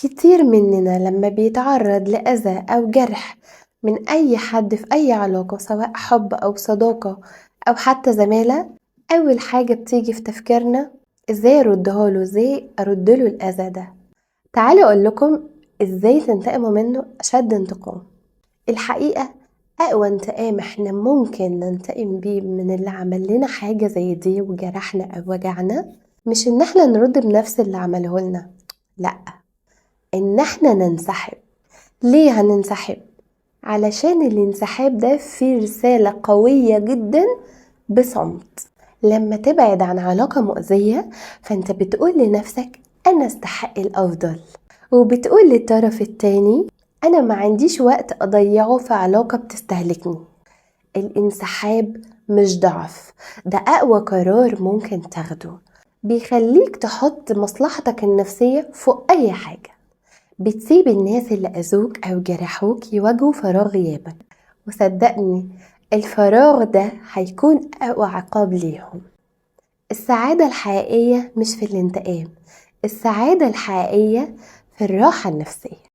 كتير مننا لما بيتعرض لأذى أو جرح من أي حد في أي علاقة، سواء حب أو صداقة أو حتى زمالة، أول حاجة بتيجي في تفكيرنا إزاي أردها له، إزاي أرد له الأذى ده. تعالوا أقول لكم إزاي تنتقموا منه أشد انتقام. الحقيقة أقوى انتقام إحنا ممكن ننتقم بيه من اللي عمل لنا حاجة زي دي وجرحنا أو وجعنا، مش إن إحنا نرد بنفس اللي عمله لنا، لأ، إن إحنا ننسحب. ليه هننسحب؟ علشان الانسحاب ده فيه رسالة قوية جدا بصمت. لما تبعد عن علاقة مؤذية فأنت بتقول لنفسك أنا استحق الأفضل، وبتقول للطرف التاني أنا ما عنديش وقت أضيعه في علاقة بتستهلكني. الانسحاب مش ضعف، ده أقوى قرار ممكن تاخده، بيخليك تحط مصلحتك النفسية فوق أي حاجة. بتسيب الناس اللي أذوك أو جرحوك يواجهوا فراغ غيابك، وصدقني الفراغ ده هيكون أقوى عقاب ليهم. السعادة الحقيقية مش في الانتقام، السعادة الحقيقية في الراحة النفسية.